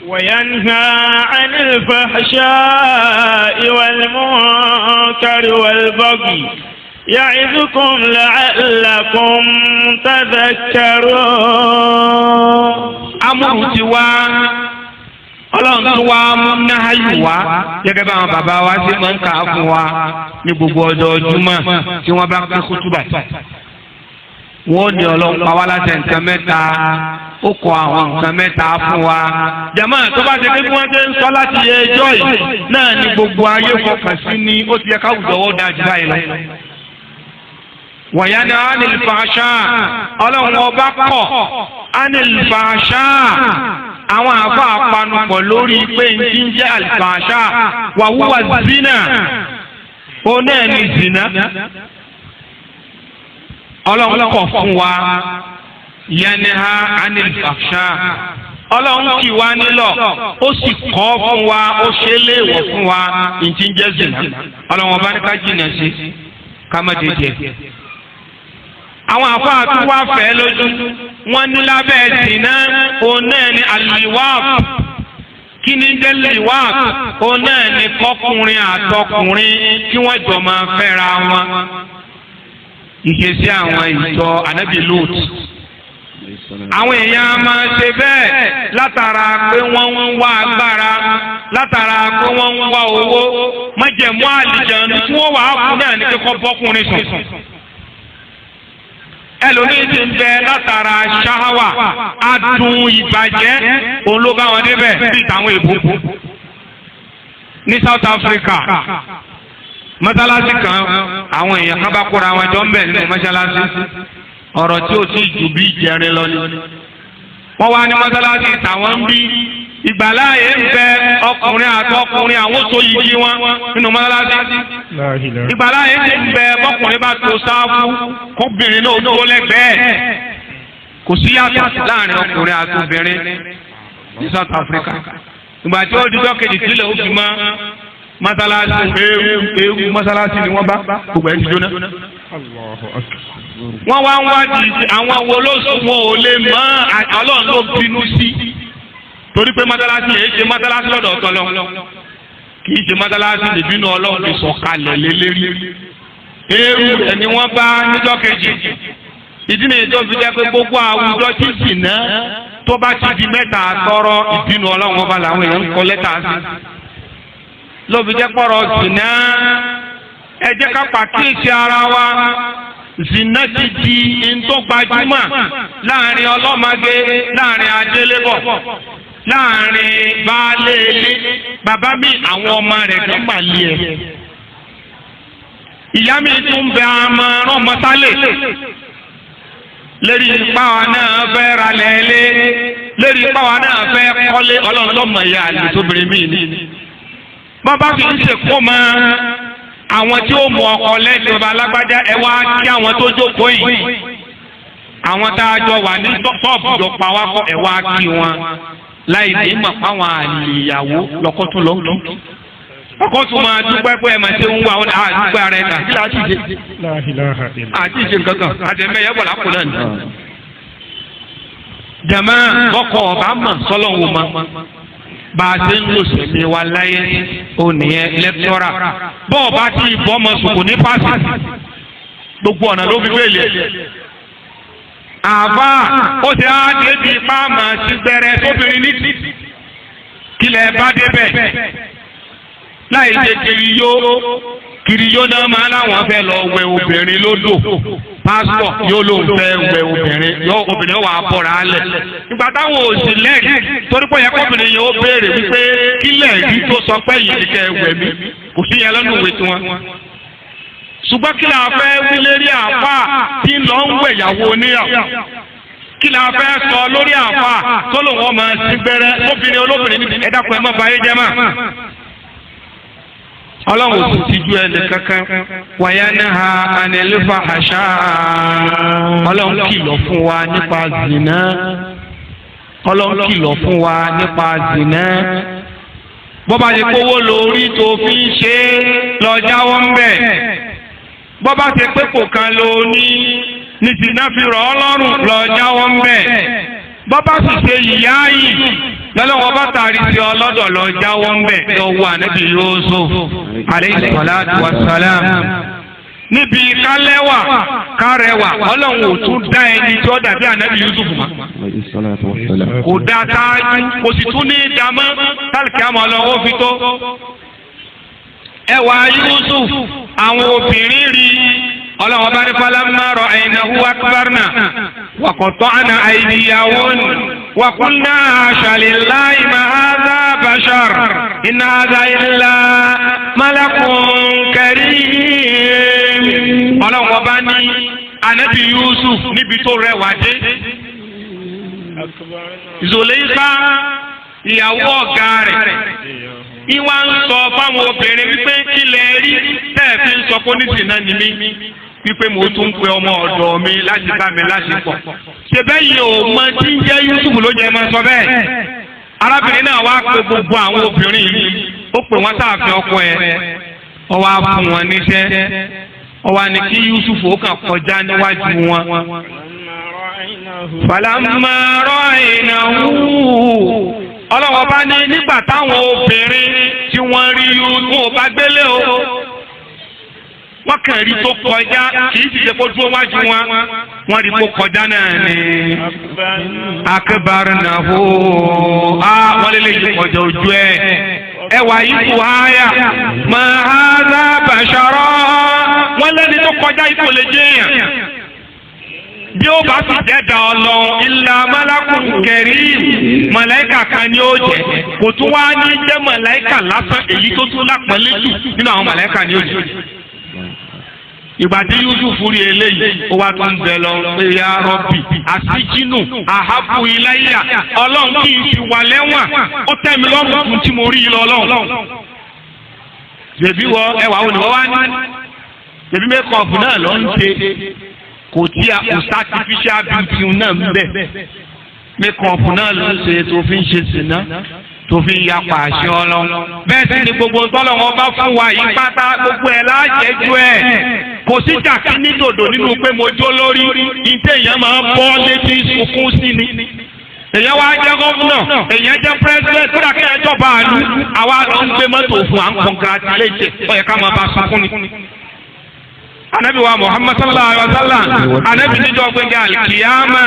وينهى عن الفحشاء والمنكر والبغي يعظكم لعلكم تذكرون. Amúrù ti wá, ọlọ́run tún wá mú náhàyù wá, gẹ́gẹ́ bá àwọn bàbá wa ṣe máa ń kà á fún wa ní gbogbo ọjọ́ Júmọ̀ tí wọ́n bá pín kútúbà. Wọ́n ní ọlọ́run pa wá láti nǹkan mẹ́ta, ó kọ àwọn nǹkan mẹ́ta fún wa. Jàmáà, tó bá ṣe pé bí wọ́n ṣe ń sọ láti ẹjọ́ yìí náà ni gbogbo ayé fọkàn sí ni, ó ti yẹ káwùjọ wọ́n dáa jù báyìí lọ. وينهى عن الفحشاء, ọlọ́run ọba kọ̀. عن الفحشاء, àwọn àfa àpanupọ̀ lórí pé n ti ń jẹ́ الفحشاء وهو الزنا, ó náà ní zina. Ọlọ́run kọ̀ fún wa. ينهى عن الفحشاء, ọlọ́run kì wá nílọ̀, ó sì kọ́ fún wa, ó ṣe é léèwọ̀ fún wa n ti ń jẹ́ zina. Ọlọ́run ọba ní ká jìnnà sí, ká má dé jẹ. Àwọn àfáà tó wá fẹ́ lójú, wọ́n ní lábẹ́ zina, òun náà ní اللواط. Kí ni jẹ́ لواط? Òun náà ní kọkùnrin àtọkùnrin kí wọ́n jọ máa fẹ́ra wọn, ìṣesí àwọn ìjọ anabi Lut. Àwọn èèyàn máa ṣe bẹ́ẹ̀ látara pé wọ́n ń wá agbára, látara pé wọ́n ń wá owó. Májẹ̀mú àlìjànú tí wọ́n wàá fún náà ní kíkọ́ bọ́kùnrin sùn. Ẹlòmíín ti ń bẹ látara ṣáháwà, adùn ìbàjẹ́, òun ló bá wọn débẹ̀, bíi tàwọn èbó ní South Africa. Mọ́sálásí kan, àwọn èèyàn kan bá kóra wọn jọ ń bẹ̀ nínú mọ́sálásí. Ọ̀rọ̀ tí ó ti jù bí ìjẹrin lọ ni. Wọ́n wá ní mọ́sálásí tàwọn ń bí, ìgbàláyé ń bẹ, ọkùnrin àti ọkùnrin àwọn tó yigi wọn nínú mọ́sálásí. Ìgbàláyé ti ń bẹ, bọ́kùnrin bá tó sáfù, kóbìnrin náà tó lẹ́gbẹ̀ẹ́. Kò sí yàtọ̀ láàrin ọkùnrin àti obìnrin ní South Africa. Ìgbà tí ó di dọ́kejì sílẹ̀, ó fi mọ́ mọ́sálásí, ewu ewu mọ́sálásí ni wọ́n bá, gbogbo ẹ̀ ti jóná. Wọ́n wá ń wádìí àwọn wo ló sùn, wọn ò lè mọ̀. Ọlọ́run ló bínú sí, torí pé mọ́sálásí yẹn ṣe mọ́sálásí lọ́dọ̀ ọ̀tọ̀ lọ, kì í ṣe mọ́sálásí nìbínú ọlọ́run fi sọ̀kalẹ̀ lélẹ́rí. Ewu ẹ̀ ni wọ́n bá níjọ́ kejì. Ìdí nìyí tó fi jẹ́ pé gbogbo àwùjọ tí sì ná tó bá ti di mẹ́ta tọrọ, ìbínú ọlọ́run ọba làwọn èèyàn ń kọ lẹ́tà sí. Ló fi jẹ́ pọ̀rọ̀ zìnà, ẹ jẹ́ ká pàkíyèsí ara wa. Zìnà ti di ntó gbajúmọ̀ láàrin ọlọ́mọge, láàrin adélébọ̀, láàrin baálé ilé. Bàbá mi, àwọn ọmọ rẹ̀ kan mà lé ẹ̀. Ìyá mi tún bẹ àmọ́ ọmọ sálẹ̀ lérí ipá náà fẹ́ ralẹ̀ lé, lérí ipá náà fẹ́ kọ́lé. Ọlọ́run lọ́mọ ìyá àlè tóbìnrin mi ní. Bàbá fi ń ṣèkó mọ́ àwọn tí ó mú ọkọ lẹ́sìn ọba alágbájá, ẹ wá kí àwọn tó jókòó yìí, àwọn tá a jọ wà ní ṣọ́ọ̀bù jọ pa wá kọ́, ẹ wá kí wọn, láì ní mọ̀ fáwọn àlè ìyàwó lọ́kọ́ tún lọ kí. Ọkọ tún máa dúpẹ́ pé ẹ máa ṣe ń wá àwọn àdúgbò ara ẹ̀ kà kí láti ṣe àti ìṣe nǹkan kan àtẹ̀mẹ́yẹ bọ̀ lápò náà ni. Jàmá, bọ́kọ̀ ọ̀bá mọ̀ sọ́lọ́hún mọ́ bá a ṣe ń lò sẹ̀mí wa láyé, ó nìyẹn. Lecturer, bọ́ọ̀ bá ti bọ́ ọmọ sùkùn ní pàṣẹ, gbogbo ọ̀nà ló fi fail ẹ̀. Àbá ó ti á débi ipá mà sí gbẹrẹ sóbìnrin ní kílẹ̀ bá débẹ̀, láì ṣe kiri yó kiri yó náà máa láwọn fẹ́ lọ wẹ obìnrin lódò. Pásítọ̀ yóò lóun fẹ́ wẹ obìnrin, yóò obìnrin wà á bọ̀rọ̀ alẹ̀ nígbà táwọn ò sì lẹ́rìí, torí pé yẹ kóbìnrin yẹn ó béèrè wípé kílẹ̀ rí tó sọ pé yìí ni kẹ́ ẹ wẹ̀ mí. Kò sí yẹn lọ́nà ìwé tiwọn. Ṣùgbọ́n kí la fẹ́ wí lérí àáfà tí ń lọ ń wẹ̀ ìyàwó oníyàwó? Kí la fẹ́ sọ lórí àáfà tó lòun ọmọ sí gbẹrẹ obìnrin olóbìnrin níbi? Ẹ dákun, ẹ má bàyé jẹ́ mà. Ọlọ́run ò sì tijú ẹnì kankan. وينهى عن الفحشاء, ọlọ́run kìlọ̀ fún wa nípa zina. Ọlọ́run kìlọ̀ fún wa nípa zina. Bọ́ba ti kówó lórí tó fi ń ṣe é, lọ jáwọ́ ń bẹ̀. Bọ́ba ti pé kò kan ló ní ní zina fi rọ̀ ọ́ lọ́rùn, lọ jáwọ́ ń bẹ̀. Bọ́ba sì ṣe ìyá yìí Lọ́lọ́wọ́ bá tàrí sí ọlọ́dọ̀ lọ jáwọ́ ń bẹ̀ lọ́wọ́ ànábì Yusuf alayhi salatu wa salam. Níbi kálẹ́wà kárẹwà, Ọlọ́run ò tún dá ẹni tí ó dàbí ànábì Yusuf mọ́. Kò dá táájú, kò sì tún ní ìdámọ́ tálíkì àmọ́ Ọlọ́run ó fi tó. Ẹwà Yusuf, àwọn obìnrin rí. Ọlọ́run bá ní falamma ra'aynahu akbarna wa qata'na aydiyahun wa qulna hasha lillahi ma hadha bashar in hadha illa malakun karim. Ọlọ́run ọba ní anabi Yusuf níbi tó rẹwà dé. Zuleika, ìyàwó ọ̀gá rẹ̀, ìwà ń sọ fáwọn obìnrin wípé kí lẹ rí tẹ́ẹ̀ fi ń sọ pé oníṣìná ni mí, wípé mo tún ń pe ọmọ ọ̀dọ̀ mi láti bá mi láṣepọ̀. Ṣe bẹ́ẹ̀ yìí ò mọ tí ń jẹ́ Yusuf ló jẹ́ máa sọ bẹ́ẹ̀. Arábìnrin náà wá pe gbogbo àwọn obìnrin yìí, ó pè wọ́n sáàfin ọkọ ẹ̀, ó wá fún wọn níṣẹ́, ó wá ní kí Yusuf ó kàn kọjá níwájú wọn. Falamma ra'aynahu, Ọlọ́wọ́ bá ní nígbà táwọn obìnrin tí wọ́n rí wọn ò bá gbélé o, wọ́n kàn rí tó kọjá, kì í sì ṣe kó dúró wájú wọn, wọ́n rí kó kọjá náà ní akbarnahu, á wọ́n lé lè kọjá ojú ẹ̀. Ẹwà yìí kò háyà ma hadha bashara, wọ́n lẹ́ni tó kọjá yìí kò lè jẹ́ èèyàn, bí ó bá sì jẹ́ da Ọlọ́run, illa malakun karim, màláìkà kan ni ó jẹ́. Kò tún wá ní jẹ́ màláìkà lásán, èyí tó tún lápọ̀nlé jù nínú àwọn màláìkà ni ó jẹ́. Ìgbà tí Yusuf rí eléyìí, ó wá tún bẹ lọ pé ya Rabbi as-sijnu ahabbu ilayya, Ọlọ́run, kì í fi wà lẹ́wọ̀n, ó tẹ́ mi lọ́rùn fún tí mo rí i lọ. Ọlọ́run, ṣèbí wọ ẹwà wo ni wọ́n wá ní? Ṣèbí makeup náà ló ń ṣe, kò tí a kò artificial beauty náà ń bẹ. Makeup náà ló ń ṣe tó fi ń ṣe sìná, tó fi ń yapa àṣẹ Ọlọ́run. Bẹ́ẹ̀ sì ni gbogbo ntọ́lọ̀ wọn bá fún wa yìí pátá, gbogbo ẹ̀ lájẹjú ẹ̀. Kò sí jàkí ní dòdò nínú pé mo jó lórí ìtẹ̀. Èèyàn máa ń bọ́ létí sunkún sí ni. Èèyàn wá jẹ́ gómìnà, èèyàn jẹ́ president, kódà kí ẹ jọba àlú, àwa lọ ń gbé mọ́tò fún à ń congratulate, ó yẹ ká máa bá sunkún ni. Anabi wa Muhammad sallallahu alaihi wa sallam, anabi níjọ́ gbẹ̀ngàn alikiyama,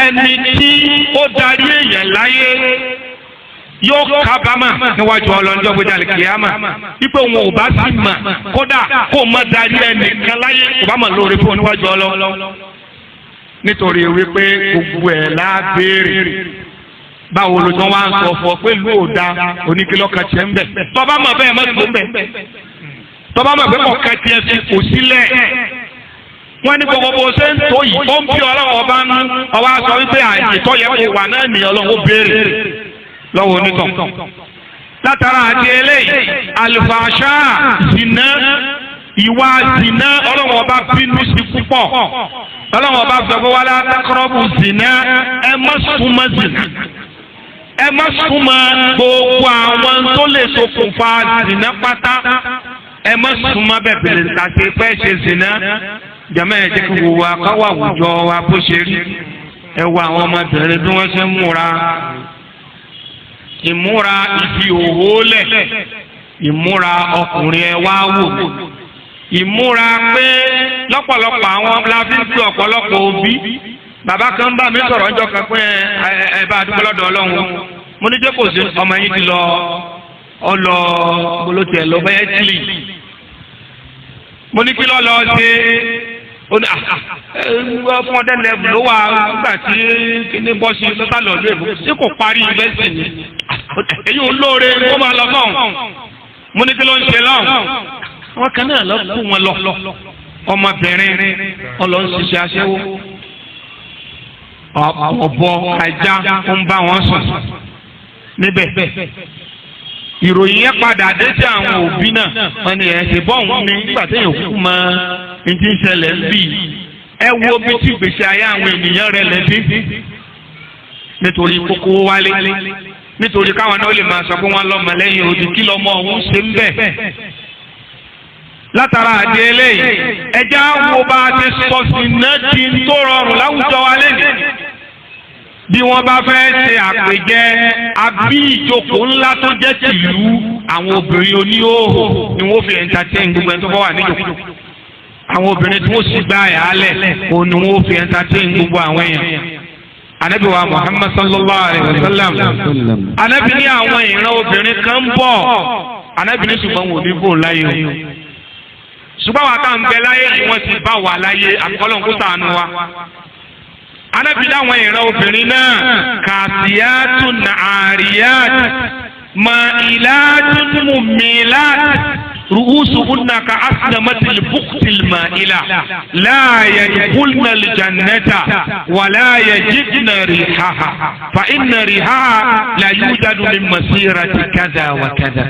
ẹni tí ó darí èèyàn láyé yóò kábàámà níwájú ọlọ́njọ́ gbẹ̀ngàn alikiyama wípé òun ò bá sì mà, kódà kó má darí ẹnìkan láyé, kò bá mà lóore fún níwájú ọlọ́, nítorí wípé gbogbo ẹ̀ lábẹ́rẹ̀. Báwo ló tán wá ń sọ fún ọ pé ìlú ò da, oníkìlọ̀ kan tiẹ̀ ń bẹ̀? Tọ́ba mọ̀ bẹ́ẹ̀, mọ̀ tó ń bẹ̀. Tọ́ba mọ̀ pé kọ̀ọ̀kan tiẹ̀ fi kò sílẹ̀, wọ́n ní gbogbo bó ṣe ń tó yìí, ó ń bí Ọlọ́run ọba ń ọwọ́ sọ wípé àyè tó yẹ kó wà náà nìyẹn, Ọlọ́run ó béèrè lọ́wọ́ onítọ̀. Látara àti eléyìí, àlùfàṣà, zìnà, ìwà zìnà, Ọlọ́run ọba bínú sí púpọ̀. Ọlọ́run ọba sọ pé wala taqrabu zìnà, ẹ má súnmọ́ zìnà, ẹ má súnmọ́ gbogbo àwọn tó lè ṣokùnfà zìnà pátá, ẹ má súnmọ́ bẹ́ẹ̀ bẹ̀rẹ̀ tàṣe pẹ́ ṣe zìnà. Jàmọ́, ẹ jẹ́ kí gbogbo wa káwọ́ àwùjọ wa bó ṣe rí. Ẹ wo àwọn ọmọbìnrin bí wọ́n ṣe ń múra, ìmúra ìfi òwò lẹ̀, ìmúra ọkùnrin, ẹ wá wò ìmúra pé lọ́pọ̀lọpọ̀ àwọn la fi ń pe ọ̀pọ̀lọpọ̀ òbí. Bàbá kan bá mi sọ̀rọ̀ ńjọ́ kan pé ẹ bá a dúpẹ́ lọ́dọ̀ Ọlọ́run. Mo ní jẹ́ kò sí ọmọ yín ti lọ, ọ lọ bolótì ẹ lọ bẹ́ẹ̀ tìlì. Mo ní kí lọ́ lọ ṣe? Ó ní fún ọdẹ lẹ́bù ló wà nígbà tí kíní bọ́ sí lọ́sà lọ́ọ́ lóòbù tí kò parí yunifásitì ni. Èyí ò lóore kó máa lọ fún. Mo ní kí ló ń ṣe lọ́hùn? Wọn kan náà lọ kó wọn lọ. Ọmọbìnrin ọlọ́run ṣiṣẹ́ aṣẹ́wó, ọ̀bọ ajá ń bá wọn sùn níbẹ̀. Ìròyìn yẹn padà dé sí àwọn òbí náà. Wọn ni ẹ̀ ṣe bọ́ọ̀hún ni nígbà téèyàn kúkú mọ ní ti ń ṣẹlẹ̀ ń bì. Ẹ wo bí tí gbèsè ayé àwọn ènìyàn rẹ̀ lẹ́bí nítorí kókó wálé, nítorí káwọn náà lè máa sọ pé wọ́n lọ́mọ lẹ́yìn odi. Kí lọ́mọ ọ̀hún ṣe ń bẹ̀? Látara àdé eléyìí, ẹjẹ́ wo bá a ti sọ sí náà di tó rọrùn láwùjọ wa lẹ́nu. Bí wọ́n bá fẹ́ ṣe àpèjẹ àbí ìjókòó ńlá tó jẹ́ tìlú, àwọn obìnrin oníhòòhò ni wọ́n fi entertain gbogbo ẹni tó bá wà níjókòó. Àwọn obìnrin tí wọ́n sì gbá àyálẹ̀ òun ni wọ́n fi entertain gbogbo àwọn èèyàn. Anabi wa Muhammad sallallahu alayhi wa sallam, anabi ní àwọn ìran obìnrin kan ń bọ̀. Anabi ní ṣùgbọ́n wò ní bò láyé o, ṣùgbọ́n wa tá à ń bẹ láyé yìí, wọ́n ti bá wà láyé, àkọlọ́n kó ṣàánú wa. Anabi ní àwọn ìran obìnrin náà, كاسيات عاريات مائلات مميلات رؤوسهن كأسنمة البخت المائلة لا يدخلن الجنة ولا يجدن ريحها فإن ريحها لا يوجد من مسيرة كذا وكذا،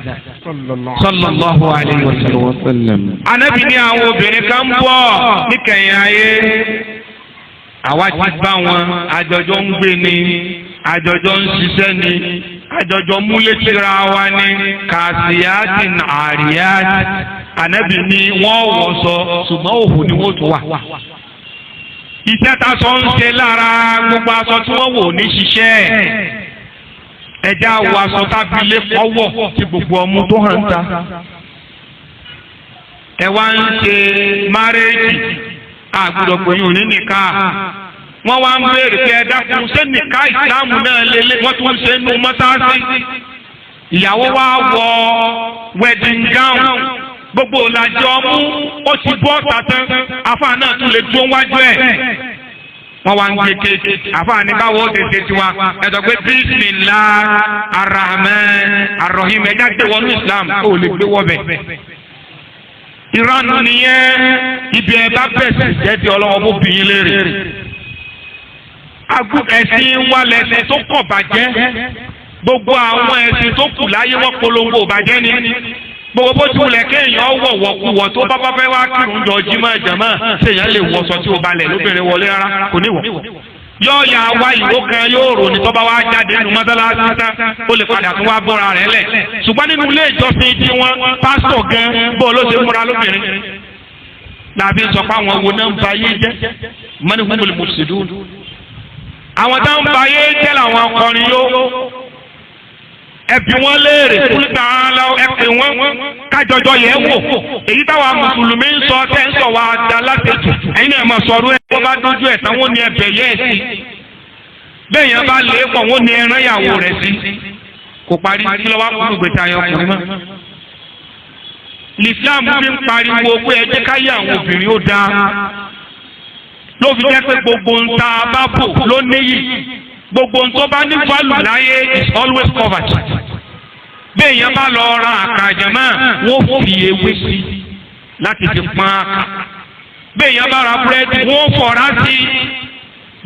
صلى الله عليه وسلم. Anabi ní àwọn obìnrin kan bọ̀ níkẹyìn ayé. Àwa ti bá wọn àjọjọ ń gbé ni, àjọjọ ń ṣiṣẹ́ ni, àjọjọ múlétìra wa ni. كاسيات عاريات. Anabi ní wọ́n wọṣọ, ṣùgbọ́n òhù ni wọ́n tún wà. Iṣẹ́ táṣọ ń ṣe lára gbogbo aṣọ tí wọ́n wò ní ṣiṣẹ́. Ẹja wọ aṣọ tábìlẹ̀ kọ́wọ̀ tí gbogbo ọmú tó hàn ta. Ẹ wá ń ṣe marriage, àgùdọ̀ pẹ̀yìn òní nìka. Wọ́n wá ń béèrè pé, ẹ dákun, ṣé nìka ìsìláàmù náà lélẹ̀? Wọ́n tún ń ṣe nínú mọ́sáàsì. Ìyàwó wa wọ wedding gown, gbogbo ìlàjì ọmú ó ti bọ́ tàtán. Afa náà tún lè dún wájú ẹ̀, wọ́n wá ń gbé kéèké. Afa ní báwo ó ṣe ṣe tiwa? Ẹ sọ pé بسم الله الرحمن الرحيم. Ẹ̀já gbé wọnú Islam, ó lè gbé wọ́ bẹ̀. Ìranu nìyẹn. Ibi ẹ bá bẹ̀sẹ̀ jẹ́ ti ọlọ́wọ́ bó bí yín léèrè. Ẹ̀sìn wa lẹ̀sìn tó kọ̀ bàjẹ́. Gbogbo àwọn ẹ̀sìn tó kù láyé, wọ́n polongo bàjẹ́ ni. Gbogbo bó ti wulẹ̀ kéèyàn wọ̀wọ̀ kú wọ̀ tó bá bá fẹ́ wá kírun jọ jímọ̀ jàmá, ṣèyàn lè wọṣọ tí o balẹ̀ lóbìnrin wọlé? Rárá, kò ní wọ̀. Yóò yà wá ìwó kan yóò rò ní tọ́ba wá jáde nínú mọ́sálásí tán, ó lè padà tún wá bọ́ra rẹ̀ lẹ̀. Ṣùgbọ́n nínú ilé ìjọsìn tí wọ́n, pásítọ̀ gan bó ló ṣe múra lóbìnrin, làbí sọ pé àwọn wo náà ń ba ayé jẹ́? من هم المفسدون. Àwọn tó ń ba ayé jẹ́ làwọn akọrin yó. Ẹbí wọn léèrè kúlítà lọ, ẹ pè wọn kájọjọ yẹ wò. Èyí táwa mùsùlùmí ń sọ tẹ́ ń sọ wá da látẹ̀jù, ẹ̀yin náà máa sọ̀rọ̀ ẹ̀. Wọ́n bá dójú ẹ̀ tán, wọ́n ní ẹbẹ̀ yẹ́ ẹ̀ sí. Bẹ́ẹ̀ yẹn bá lè pọ̀, wọ́n ní ẹran ìyàwó rẹ̀ sí. Kò parí. Kí ló wá kúrò gbèsè ayọ̀ ọkùnrin mọ́? L'Islam fi ń pariwo pé ẹ jẹ́ káyé àwọn obìnrin ó dáa. Ló fi jẹ́ pé gbogbo ń ta bá bò ló níyì, gbogbo ń tó bá ní value láyé is always covered. Bẹ́ẹ̀ yẹn bá lọ ra àkàjàmọ́, wọ́n fi ewé sí láti fi pọ́n àkà. Bẹ́ẹ̀ yẹn bá ra búrẹ́dì, wọ́n fọ̀rá sí.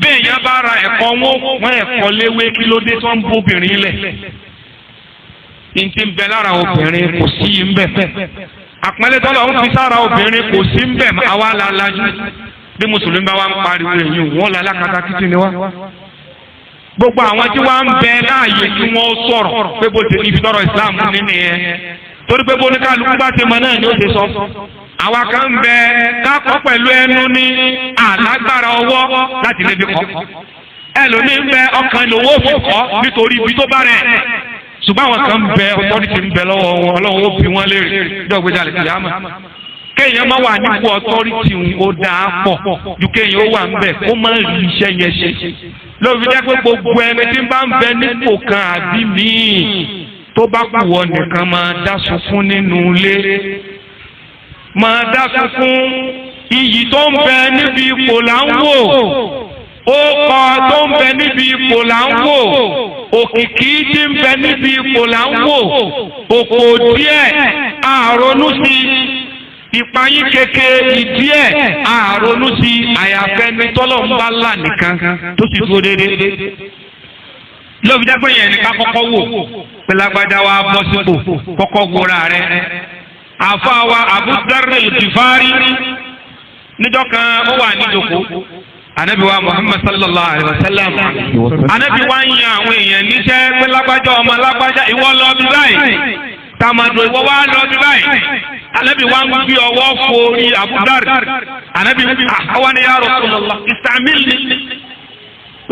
Bẹ́ẹ̀ yẹn bá ra ẹ̀kọ́, wọ́n pọ́n ẹ̀kọ́ léwé. Kí ló dé tó ń bóbìnrin lẹ̀? Ní ti ń bẹ lára obìnrin kò sí yìí ń bẹ. Àpẹẹrẹ tọ́lọ̀ ń fi sára obìnrin kò sí ń bẹ. Àwa la lajú. Bí mùsùlùmí bá wà ń pariwo èyí, wọ́n la alákatakítí ni wá. Gbogbo àwọn tí wọ́n ń bẹ láàyè kí wọ́n sọ̀rọ̀ pé bó ti ibi tọrọ Islam nínú yẹn, torí pé bó ní kálukú bá ti mọ náà ni ó ti sọ. Àwa kan ń bẹ kákọ́ pẹ̀lú ẹnu ní àlágbára ọwọ́ láti lè fi kọ́. Ẹlòmíín bẹ, ọkàn lòun ò fi kọ́ nítorí ibi tó bá rẹ̀. Ṣùgbọ́n àwọn kan ń bẹ, authority ń bẹ lọ́wọ́ wọn. Ọlọ́run ó bi wọ́n léèrè dọ́gbẹ́jà lè fi àmà. Kéèyàn má wà nípò authority ó dáa pọ̀ ju kéèyàn ó wà ń bẹ̀ kó má rí iṣẹ́ yẹn ṣe. Lóbi jẹ́ pé gbogbo ẹni tí bá ń bẹ nípò kan àbí míì, tó bá kù wọ nìkan, máa dá sunkún nínú ilé, máa dá sunkún. Iyì tó ń bẹ níbi ipò là ń wò, ó kọ tó ń bẹ níbi ipò là ń wò, òkìkí tí ń bẹ níbi ipò là ń wò. Òkò díẹ̀ àrònú sí ìpayín keke ìdí ẹ̀, àrònú sí àyàfẹ́ ní tọ́lọ̀ ń bá là nìkan tó sì dúró déédéé. Lóbi jẹ́ pé yẹn ní ká kọ́kọ́ wò pé lágbájá wa bọ́ sípò, kọ́kọ́ wúra rẹ̀. Àfa wa Abu Dharr al-Ghifari, níjọ́ kan ó wà níjòkó anabi wa Muhammad sallallahu alayhi wa sallam. Anabi wa ń yan àwọn èèyàn níṣẹ́ pé lágbájá, ọmọ lágbájá, ìwọ lọ bí báyìí, tàmàdò, ìwọ wá lọ bí báyìí. Anabi wa ń gbé ọwọ́ forí Abu Dharr. Anabi àwa ni, ya Rasulullah, istamilni.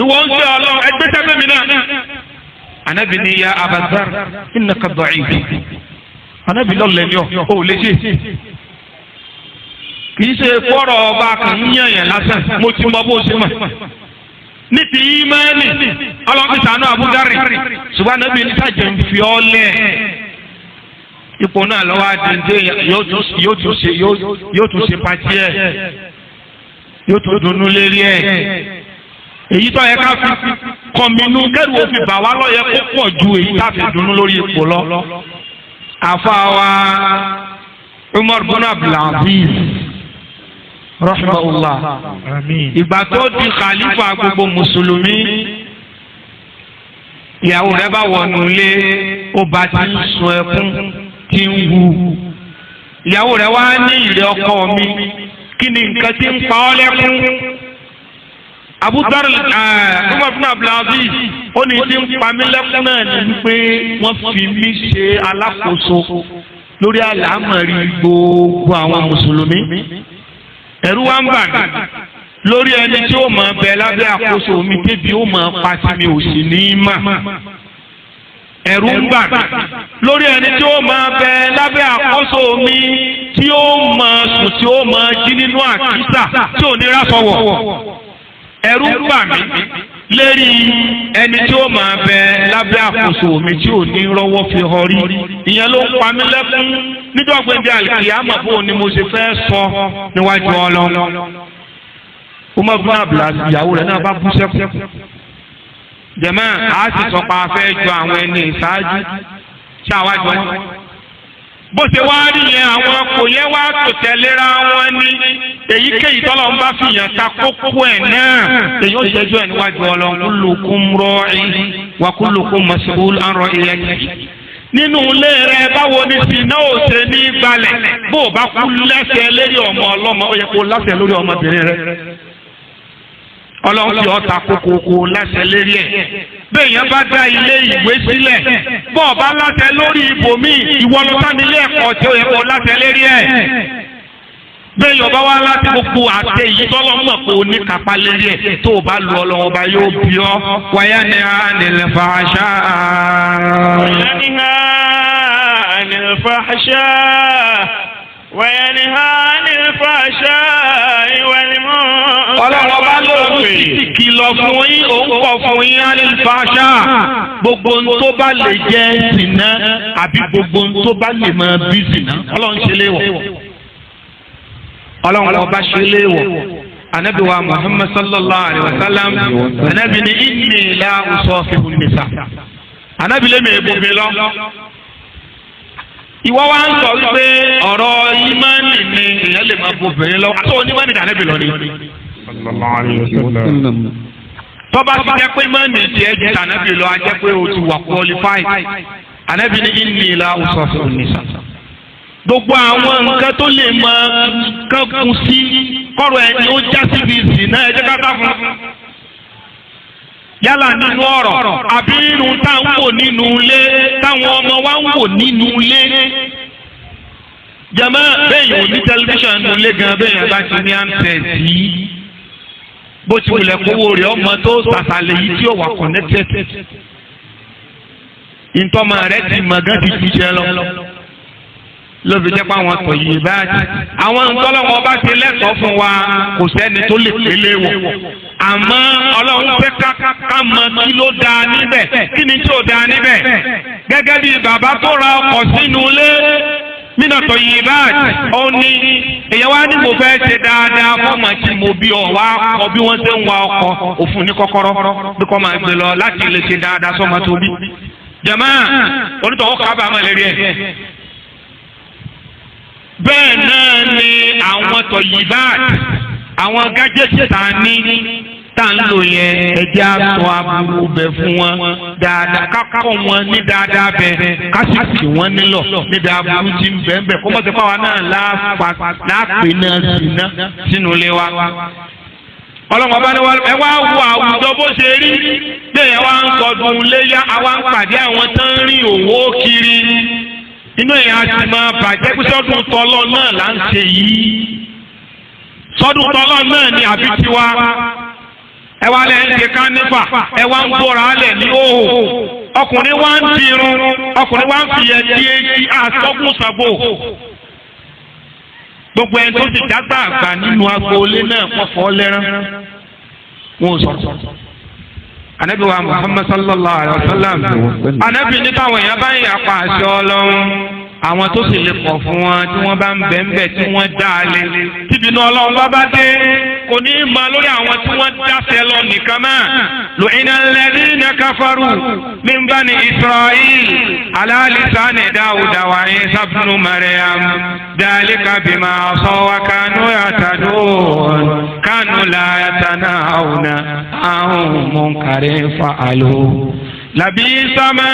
Ìwọ ń ṣe Ọlọ́run ẹgbẹ́ sẹ́fẹ̀ mi náà. Anabi ni ya Abazar innaka da'if. Anabi lọ́lẹ̀ ni ọ́ ò lè ṣe. Kì í ṣe fọ́rọ̀ ọba kan ń yàn yàn lásán, mo ti mọ bó ṣe mọ̀. Ní ti ìmánì, Ọlọ́run fi sànú Abudari, ṣùgbọ́n anabi ní sàjẹ̀ ń fi ọ́ lẹ̀. Ipò náà lọ́wọ́ àdìndé yóò tún ṣe pàtí ẹ̀, yóò tún dunnú lérí ẹ̀. Èyí tó yẹ ká fi kọ̀mínú kẹ́rù òfin bà wá lọ́yẹ kó pọ̀ ju èyí tá a fi dunnú lórí ipò lọ. Àfa wa Umar bin Abdulaziz rahimahullah, ìgbà tó di khalifa gbogbo mùsùlùmí, ìyàwó rẹ̀ bá wọnú ilé, ó bá ti ń sun ẹkún tí ń hu. Ìyàwó rẹ̀ wá ní, ìrẹ ọkọ mi, kí ni nǹkan tí ń pa ọ́ lẹ́kún? Abu Dharr Umar bin Abdulaziz ó ní tí ń pa mí lẹ́kún náà ní wípé wọ́n fi mí ṣe alákòóso lórí àlámọ̀rí gbogbo àwọn mùsùlùmí. Ẹ̀rù wa ń bà mí lórí ẹni tí ó máa bẹ lábẹ́ àkóso mi débi ó máa pa tí mi ò sì ní í mà. Ẹ̀rù ń bà mí lórí ẹni tí ó máa bẹ lábẹ́ àkóso mi tí ó máa sùn tí ó máa jí nínú àkísà tí ò ní rásọwọ̀. Ẹ̀rù ń bà mí lérí ẹni tí ó máa bẹ lábẹ́ àkóso mi tí ò ní rọ́wọ́ fi họ rí. Ìyẹn ló ń pa mí lẹ́kún nídọ̀gbẹ́ndé àlùkìyámọ̀, bó ni mo ṣe fẹ́ sọ níwájú Ọlọ́run. Umar bin Abdulaziz, ìyàwó rẹ̀ náà bá bú sẹ́kù. Jẹ̀mọ́ a sì sọ pé a fẹ́ jọ àwọn ẹni ìṣáájú ṣáwájú wọn. Bó ṣe wá rí yẹn, àwọn kò yẹ wá tò tẹ̀léra wọn ní èyíkéyìí tọ́lọ̀ ń bá fìyàn ta kókó ẹ̀ náà, èyí ó ṣẹjọ́ ẹ̀ níwájú Ọlọ́run. Kullukum ra'in wa kullukum mas'ul an ra'iyatihi. Nínú ilé rẹ, báwo ni sinna ò ṣe ní gbalẹ̀? Bó o bá kú lẹ́sẹ̀ lérí ọmọ ọlọ́mọ, ó yẹ kó lásẹ̀ lórí ọmọbìnrin rẹ. Ọlọ́run fi ọ̀tá kókókó láṣẹ lérí ẹ̀. Bẹ́ẹ̀ yẹn bá dá ilé ìwé sílẹ̀, bọ́ọ̀ bá láṣẹ lórí ibòmíì, ìwọ ló sá ní ilé ẹ̀kọ́ tí ó yẹ kó láṣẹ lérí ẹ̀. Bẹ́ẹ̀ yọ̀bá wá láti gbogbo àṣẹ yìí tọ́lọ́ mọ̀ pé o ní kápá lérí ẹ̀, tó o bá lu Ọlọ́run ọba yóò bí ọ. Wáyà ni a nílẹ̀ fàáṣà. وينهى عن الفحشاء وينهى عن الفحشاء والمنكر. Ọlọ́run ọba lóun sì kìlọ̀ fún yín, òun kọ̀ fún yín alifáṣà, gbogbo ohun tó bá lè jẹ́ zìnà àbí gbogbo ohun tó bá lè máa bí zìnà, Ọlọ́run ṣe léwọ̀. Ọlọ́run ọba ṣe léwọ̀. Anabi wa Muhammad sallallahu alayhi wa sallam, anabi ni inni la usafihu nisa, anabi lè mi èbò mi lọ. Ìwọ wa ń sọ wípé ọ̀rọ̀ ìmánì ni èèyàn lè máa bobìnrin lọ, àti onímánì dànẹ́bì lọ ni. Tọ́ba ti jẹ́ pé ìmánì tiẹ̀ ju tànẹ́bì lọ, a jẹ́ pé o ti wà qualified. Anabi ni inni la usafihu nisa. Gbogbo àwọn nǹkan tó lè máa kankun sí kọ́rọ̀ ẹni ó já síbi ìsìn náà, ẹ jẹ́ ká sá fún un. Yálà nínú ọ̀rọ̀ àbí nínú tá à ń wò nínú ilé, táwọn ọmọ wa ń wò nínú ilé. Jàmá, bẹ́ẹ̀ yóò ní tẹlifíṣàn nínú ilé gan, bẹ́ẹ̀ yẹn bá ti ní handset yìí, bó ti wulẹ̀ kówó rẹ̀ ọmọ tó sàṣàlẹ̀ yìí tí ó wà connected. Ntọ́mọ rẹ̀ ti mọ̀ gán ti ju jẹ lọ, lóbi jẹ́ pé àwọn tọ̀ yìí báyìí, àwọn ntọ́lọ́wọ́n bá ti lẹ́tọ̀ọ́ fún wa, kò sẹ́ni tó lè pélé wọ̀. Àmọ́ Ọlọ́run fẹ́ ká mọ kí ló dáa níbẹ̀, kí ni tí ò dáa níbẹ̀. Gẹ́gẹ́ bí bàbá tó ra ọkọ̀ sínú ilé mínàtọ̀ yìí báyìí, ó ní èyàn wá ní mo fẹ́ ṣe dáadáa fọ́mọ tí mo bí, ọ wá kọ bí wọ́n ṣe ń wa ọkọ̀, òfun ní kọ́kọ́rọ́ bí kò máa gbé lọ láti lè ṣe dáadáa sọ́mọ tó bí. Jàmáà, onítọ̀wọ́ kábàámọ̀ lérí ẹ̀. Bẹ́ẹ̀ náà ni àwọn tọ̀yìbáàt, àwọn gadget tá a ní tá a ń lò yẹn, ẹjẹ́ àtọ̀ aburú bẹ̀ fún wọn dáadáa, ká kọ́ wọn ní dáadáa bẹ̀, ká sì kì wọ́n nílọ̀ níbi aburú tí ń bẹ̀ ń bẹ̀, kó mọ̀ sí fáwa náà láàpẹ̀ náà sí ná sínú ilé wa. Ọlọ́run ọba ní ẹ wá wo àwùjọ bó ṣe rí bẹ́ẹ̀, wá ń sọdún léyà, àwa ń pàdé àwọn tó ń rìn òwò kiri, inú èèyàn á sì máa bàjẹ́ pé sọ́dún tọ́lọ́ náà là ń ṣe yìí, sọ́dún tọ́lọ́ náà ni àbí tiwa. Ẹ wá lẹ́ ń ṣe kánífà, ẹ wá ń bóra lẹ̀ ní òhò. Ọkùnrin wá ń dirun, ọkùnrin wá ń fi ẹtí etí àsọkùn sàbò. Gbogbo ẹni tó sì dágbà àgbà nínú agboolé náà kọ́ fọ́ lẹ́rán, wọn ò sọ̀rọ̀. Anabi wa Muhammad sallallahu alayhi wa sallam, anabi ní káwọn èèyàn bá ń yapa àṣẹ Ọlọ́run, àwọn tó sì lè kọ̀ fún wọn tí wọ́n bá ń bẹ̀ ń bẹ̀ tí wọ́n dá a lé, tíbi inú Ọlọ́run bá bá dé, kò ní í ma lórí àwọn tí wọ́n dáṣẹ lọ nìkan mọ́. لعن الذين كفروا من بني إسرائيل على لسان داود وعيسى ابن مريم ذلك بما عصوا وكانوا يعتدون كانوا لا يتناهون عن منكر فعلوه لبئس ما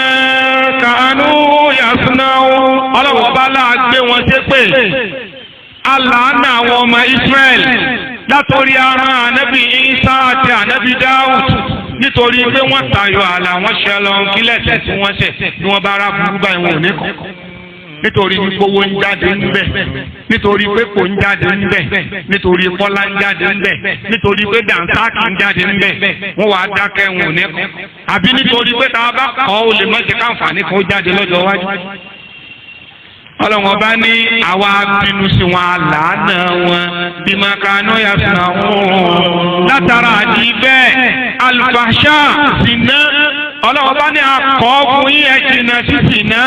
كانوا يصنعون. Ọlọ́wọ́ bá láà gbé wọn ṣépè, aláàánà àwọn ọmọ Israẹl látòrí ara ànábì Isa àti ànábì Dáúd, nítorí pé wọ́n tayọ ààlà, wọn ṣẹ lọ. Kílẹ̀ tẹ̀ tí wọ́n ṣẹ̀ bí wọ́n bá rà burú báyìí, wọn ò ní kọ́, nítorí owó ń jáde ńbẹ̀, nítorí pé kò ń jáde ńbẹ̀, nítorí kọ́lá ń jáde ńbẹ̀, nítorí pé dànsáàkì ń jáde ńbẹ̀, wọ́n wàá dákẹ́, wọn ò ní kọ́, àbí nítorí pé tá a bá kọ́, ó lè má ṣe káǹfààní kan ó jáde lọ́jọ́ iwájú. Ọlọ́run ọba ní àwa bínú sí wọn, àlàánà wọn بما كانوا يصنعون. Látara àdí bẹ́ẹ̀, الفحشاء, zina, Ọlọ́run ọba ní akọ́ fún yín, ẹ jìnnà sí zina.